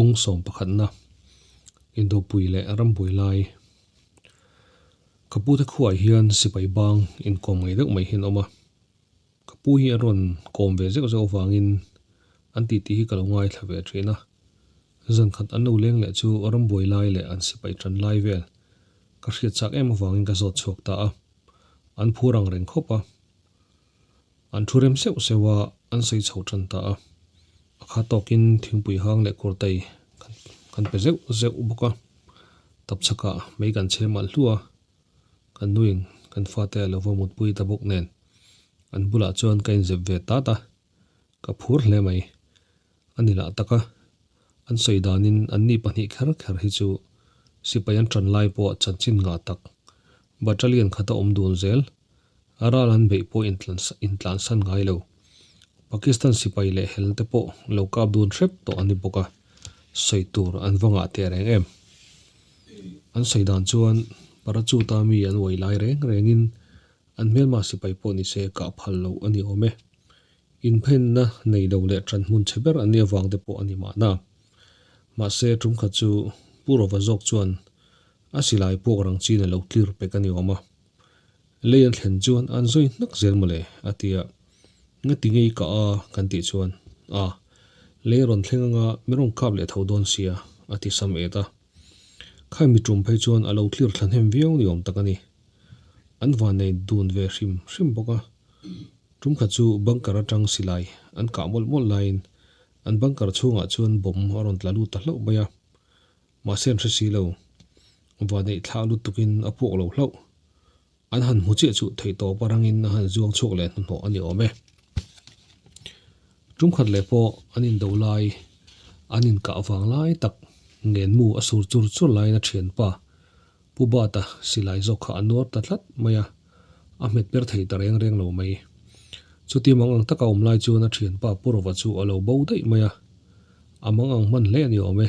Bung sawm pakhatna, Indopui leh Rambuai lai. Ka pute khuaah hian sipai bang inkawm ngei deuh mai hi an awm a. Ka pu hi an rawn kawm ve zeuh zeuh avangin an titi hi ka lo ngaithla ve thin a. Zan khat an lo leng leh chu rambuai lai leh an sipai tan lai vel ka hriat chak em avangin ka zawt chhuak ta a. An phur ang reng khawp a. An thu rem seuh seuh a, an sawi chho tan ta a. A kha tawkin thingpui hang leh kurtai kan pe zeuh zeuh bawk a. Tapchhakah mei kan chhem alh hluah a. Kan nuin kan fate a lo va mutpui ta bawk nen an bulah chuan ka inzep ve tat a, ka phur hle mai. A ni lah tak a, an sawi danin anni pahnih kher kher hi chu sipai an tan lai pawh chanchin ngah tak battalion khata awm dun zel, a ral an beih pawh intlansan ngai lo. Pakistan sipai leh hel te pawh lo kap dun hrep tawh a ni bawk a, sawi tur an va ngah teh reng em. An sawi dan chuan Parachuta mi an uai lai reng rengin an hmelma sipai pawh ni se kah phal loh a ni awm e. Inphenna nei lo leh ṭan hmun chhe ber an nih avang te pawh a ni mahna. Mahse ṭum khat chu Pu Rova zawk chuan a silai puak rang chin a lo tlir pek a ni awm a. Lei an thlen chuan an zawi hnak zel mawle a ti a, Ngati ngei ka a kan tih chuan a, lei rawn thleng anga mi rawn kap leh tho dawn sia a ti sam et a. Khai mi tum phei chuan a lo tlir thla hnem viau ni awm tak a ni. An van nei dun ve hrim hrim bawk a. Tum khat chu bunker atang silai an kah mawlh mawlh laiin an bunker chhungah chuan bomb a rawn tla lut ta hlauh mai a. Mahse an hre si lo. Vaneih thlah lutukin a puak lo hlauh. An han hmu chiah chu theihtawp arangin a han zuang chhuak leh hnuhnawh a ni awm e. Tum khat leh pawh an indo lai, an inkah vang lai tak ngenmu a sur chur chur laiin a thianpa Pu Bata silai zawk kha a nuar ta tlat mai a, a hmet per thei ta reng reng lo mai. Chuti mang ang taka awm lai chuan a thianpa Pu Rova chu a lo bo daih mai a, a mang ang hman hle a ni awm e.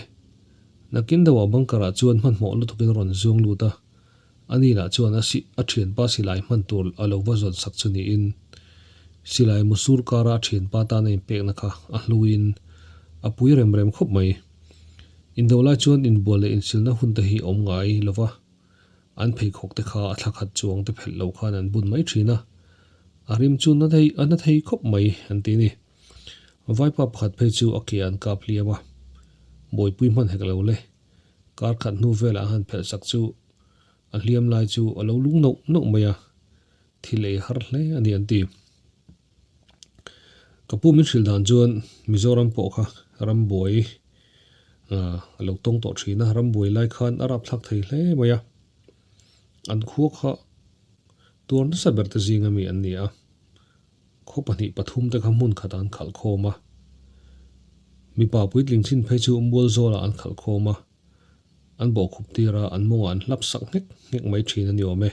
Nakin deuhah bunker ah chuan hmanhmawh lutukin rawn zuang lut a, ani lah chuan a si a thianpa silai hman tur a lo va zawn sak chu niin silai musur kara a thianpa tan a inpekna kha a hluin a pui rem rem khawp mai. Indo lai chuan inbual leh insilna hun te hi awm ngai lo va, an pheikhawk te kha a thla khat chuang te phelh lo khan an bun mai thin a, a rim chu na thei a na thei khawp mai an ti ni. Vaipa pakhat phei chu a ke an kap hliam a, buaipui hman hek lo le. Kar khat hnu velah a han phelh sak chu a hliam lai chu a lo lung nauh nauh mai a, thil ei har hle a ni an ti. Ka pu min hrilh dan chuan Mizoram pawh kha rambuai a lo tawng tawh thin a, rambuai lai khan a rapthlak thei hle mai a, an khua kha tuar nasa ber te zing ami an ni a. Khaw pahnih pathum te kha hmun khatah an khalh khawm a, mipa puitling chin phei chu mual zawlah an khalh khawm a, an bawhkhup tir a, an mawngah an hlap sak nghek nghek mai thin a ni awm e.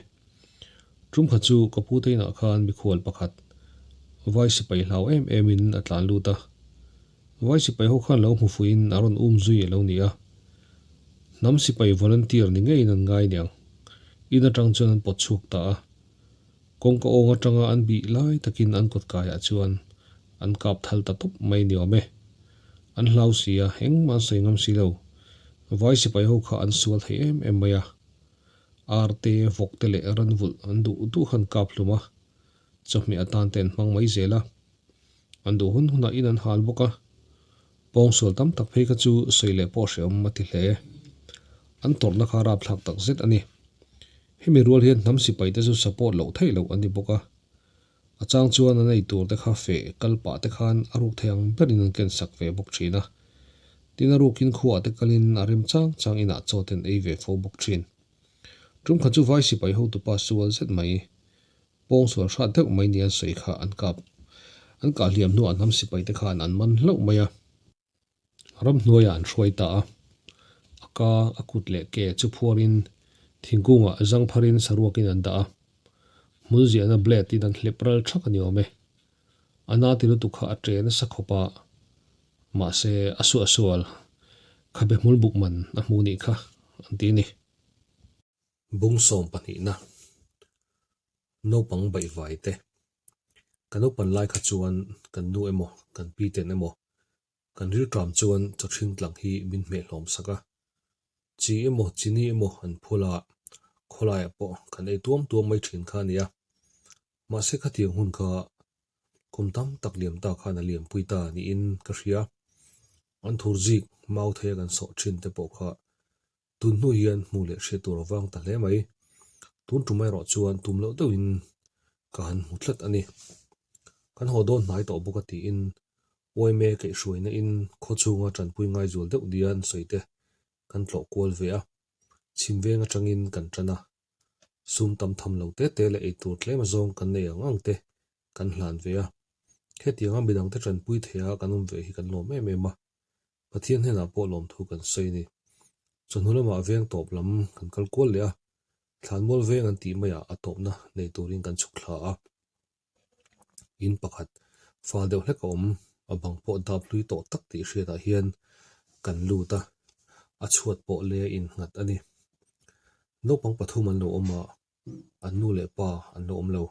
Tum khat chu ka pu te inah khan mikhual pakhat vai sipai hlau em em in a tlan lut a, vai sipai ho khan lo hmu fuiin a rawn um zui a lo ni a, hnam sipai volunteer ni ngeiin an ngai niang, in atang chuan an pawt chhuak ta a. Kawngka awng atanga an bih lai takin an kawt kaiah chuan an kap thal ta tawp mai ni awm e. An hlau si a, engmah an sawi ngam si lo. Vai sipai ho kha an sual thei em em mai a. Ar te, vawk te leh ranvulh an duh duh khan kap hlum a, chawhmeh atan te an hmang mai zel a. An duh hun hunah in an hal bawk a. Pawngsual tam tak phei kha chu sawi leh pawh hrehawm a ti hle. An tawrhna kha rapthlak tak zet a ni. Hemi rual hian hnam sipai te chu support loh theih loh an ni bawk a. A chang chuan an ei tur te kha feh kal pah te khan a ruk thei ang berin an ken sak ve bawk thin a. Tin a rukin khuaah te kalin a rem chang chang inah chaw ten ei ve fo bawk thin. Tum khat chu vai sipai hotupa sual zet mai Pawngsual hrat deuh mai ni an sawi kha an kap. An kah hliam hnuah hnam sipai te khan an man hlauh mai a. Ramhnuaiah an hruai ta a. A ka, a kut leh ke chu phuarin thingkungah zang pharin saruakin an dah a. Hmul ziahna blade in an hlep ral thak a ni awm e. A na ti lutuk kha a ṭe nasa khawp a. Mahse, a suahsual khabe hmul buk man a hmu nih kha an ti a ni. Bung sawm pahnihna naupang baihvai te. Ka naupan lai kha chuan kan nu emaw kan pi ten emaw. Kan rilṭam chuan chawhring tlang hi min hmeh hlawm sak a, chi emaw chini emaw an phul a, khawlaiah pawh kan ei tuam tuam mai ṭhin kha a ni a. Mahse khatiang hun kha kum tam tak liam ta khan a liampui ta niin ka hria. An thur zik mau theia kan sawh ṭhin te pawh kha tun hnu hian hmuh leh hriat tur a vang ta hle mai. Tun tum erawh chuan tum loh deuhin ka han hmu tlat a ni. Kan haw dawn hnai tawh bawk a tiin Uaime kaihhruaina in khaw chhunga tanpui ngaizual deuh dian sawi te kan tlawh kual ve a, chhim veng atangin kan tan a. Sum tam tham lo te te leh eitur tlem azawng kan nei ang ang te kan hlan ve a. Hetianga midangte tanpui theia kan awm ve hi kan lawm em em a, Pathian hnenah pawh lawmthu kan sawi a ni. Chawhnu lamah veng tawp lam kan kal kual leh a, thlanmual veng an tih maiah a tawpna nei turin kan chhuk thla a. In pakhat fal deuh hlek a awm, a bang pawh dap hlui tawh tak tih hriatah hian kan lut a, a chhuat pawh le a innghat a ni. Naupang pathum an lo awm a, an nu leh pa an lo awm lo.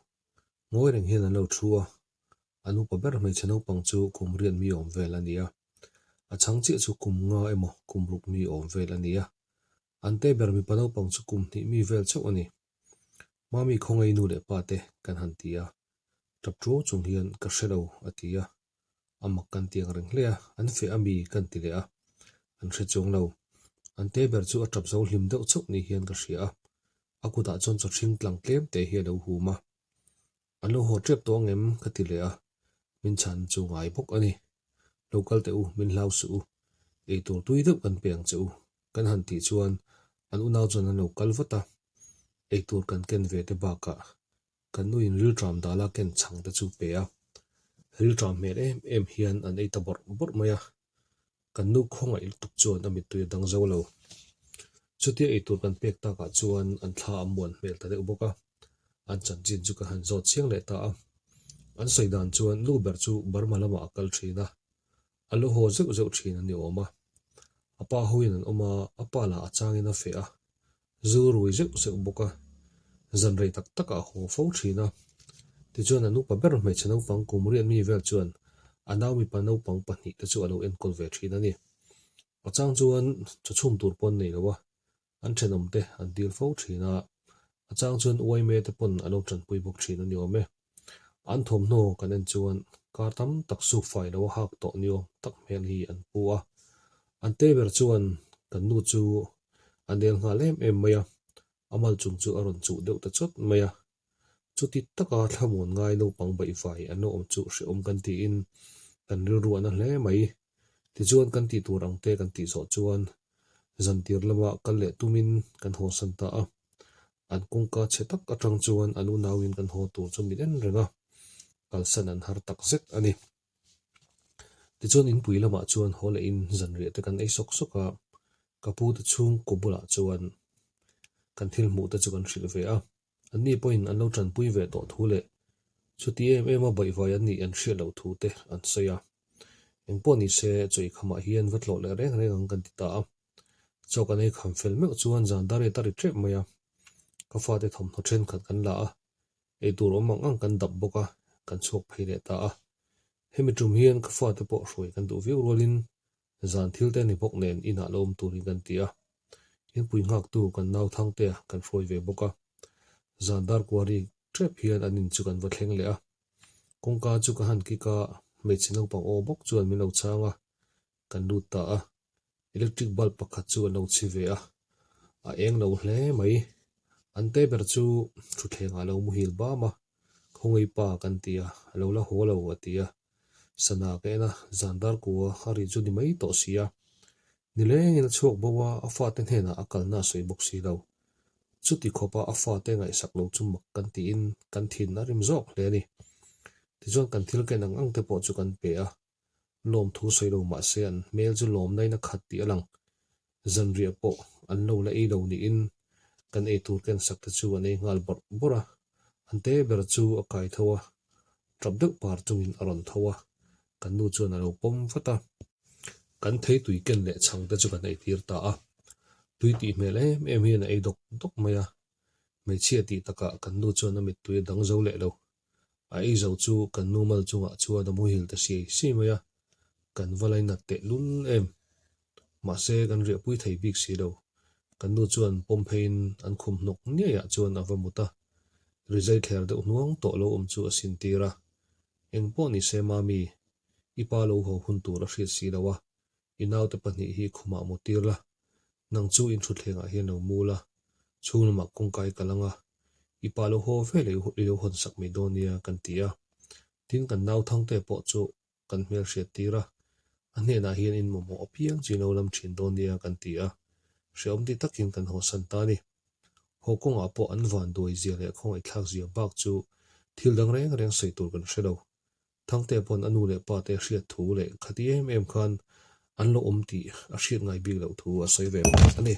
Ngawi reng hian an lo thu a, a nupa ber hmeichhe naupang chu kum riat mi awm vel a ni a, a chhang chiah chu kum nga emaw kum ruk mi awm vel a ni a, an te ber mipa naupang chu kum hnih mi vel chauh a ni. Mami khawngaih nu leh pa te kan han ti a, tap tuau chung hian ka hre lo a ti a, a mak kan ti ang reng hle a, an feh a mi kan ti leh a, an hre chuang lo. An te ber chu a tap zo hlim deuh chauh ni hian ka hria a, a kutah chuan chawhring tlang tlem te hi a lo hum a. An lo haw tep tawh ang em? ka ti leh a, min chhan chu ngai bawk a ni. Lo kal teh u, min hlau suh u, eitur tui deuh kan pe ang che u, kan han tih chuan an unau chuan an lo kal vat a, eitur kan ken ve te bakah kan nuin rilṭam dala ken chhang te chu pe a, rilṭam hmel em em hian an ei ta bawrh bawrh mai a, Kan nu khawngaih lutuk chuan a mittui a dang zo lo. Chutia eitur kan pek takah chuan an thla a muan hmel ta deuh bawk a, an chanchin chu ka han zawt chiang leh ta a. An sawi dan chuan nu ber chu Burma lamah a kal thin a, a lo haw zeuh zeuh thin a ni awm a. A pa hoin an awm a, a pa lah a changin a feh a, Zu rui zeuh zeuh bawk a, zan rei tak tak ah haw fo thin a. Tichuan a nupa ber hmeichhe naupang kum riat mi vel chuan a nau mipa naupang pahnihte chu a lo enkawl ve thin a ni. A chang chuan chaw chhum tur pawn nei lo a, an thenawmte an dil fo thin a, a chang chuan uaime te pawn a lo tanpui bawk thin a ni awm e. An thawmhnaw kan en chuan kar tam tak suk fai lo a hak tawh ni awm tak hmel hi an pu a. An te ber chuan kan nu chu a nel nghal em em mai a, a mal chung chu a rawn chuh deuh ta chawt mai a. Chuti taka thlamuan ngai naupang baihvai an lo awm chu hrehawm kan tiin kan rilru a na hle mai. Tichuan kan tih tur ang te kan tih zawh chuan zantir lama kal leh tumin kan hawnsan ta a. An kawngka chhe tak atang chuan an unauin kan haw tur chu min en reng a, kalsan an har tak zet a ni. Tichuan inpui lamah chuan haw lehin zanriah te kan ei sawk sawk a, ka pu te chhungkaw bulah chuan kan thil hmuh te chu kan hrilh ve a. Anni pawhin an lo tanpui ve tawh thu leh chuti em em a baihvai an nih an hriat loh thu te an sawi a. Engpawh ni se chawi khamah hian va tlawh leh reng reng ang kan ti ta a. Chaw kan ei kham fel meuh chuan zan dar riat a ri tep mai a, ka fate thawmhnaw thenkhat kan la a, eitur awm ang ang kan dap bawk a, kan chhuak phei leh ta a. Hemi tum hian ka fate pawh hruai kan duh viau rualin zan thil te ni bawk nen inah la awm turin kan ti a, inpui nghaktu kan nau Thangtea kan hruai ve bawk a. Zan dar kuari tep hian an in chu kan va thleng leh a, kawngka chu ka han kik a, hmeichhe naupang aw bawk chuan min lo chhang a, kan lut ta a. Electric bulb pakhat chu an lo chhi ve a, a eng lo hle mai. An te ber chu thutthleng ah a lo muhil bam a, Khawngaih pa kan ti a, a lo la haw lo a ti a. Sana ka en a, zan dar kua a ri chu ni mai tawh si a. Nilengin a chhuak bo a, a fate hnenah a kalna a sawi bawk si lo. Chuti khawpa a fate ngaihsak lo chu mak kan tiin kan thin a rim zawk hle a ni. Tichuan kan thil ken ang ang te pawh chu kan pe a, Lawmthu sawi lo mah se an hmel chu lawmna in a khat tih a lang. Zanriah pawh an lo la ei lo niin kan eitur ken sak te chu an ei nghal bawrh bawrh a. An te ber chu a kai tho a, tap deuh par chungin a rawn tho a, kan nu chuan a lo pawm vat a. Kan theitui ken leh chhang te chu kan eitir ta a, tui tih hmel em em hian a ei dawk dawk mai a. Hmeichhia tih takah kan nu chuan a mittui a dang zo leh lo. A ei zo chu kan nu mal chungah chuan a muhil ta siai siai mai a. Kan va lainat teh lul em. Mahse kan riahpui thei bik si lo. Kan nu chuan pawm pheiin an khum hnawk ngeiah chuan a va mut a. Rizai thler deuh hnuang tawh lo awm chu a sin tir a. Eng pawh ni se Mami, i pa lo haw hun tur a hriat si lo a, i naute pahnih hi khumah mut tir la, nang chu in thutthlengah hian lo mu la, chhung lamah kawngka i kal ang a, i pa lo haw ve leh i lo hawn sak mai dawn nia kan ti a. Tin kan nau Thangte pawh chu kan hmelhriat tir a, a hnenah hian in mamawh apiang chu ilo lam thin dawn nia kan ti a, hrehawm ti takin kan hawsan ta a ni. Haw kawngah pawh an van duai zia leh khawngaihthlak zia bak chu thil dang reng reng sawi tur kan hre lo. Thangte pawn a nu leh pa te hriat thu leh khati em em khan an lo awm tih a hriat ngai bik loh thu a sawi ve bawk a ni.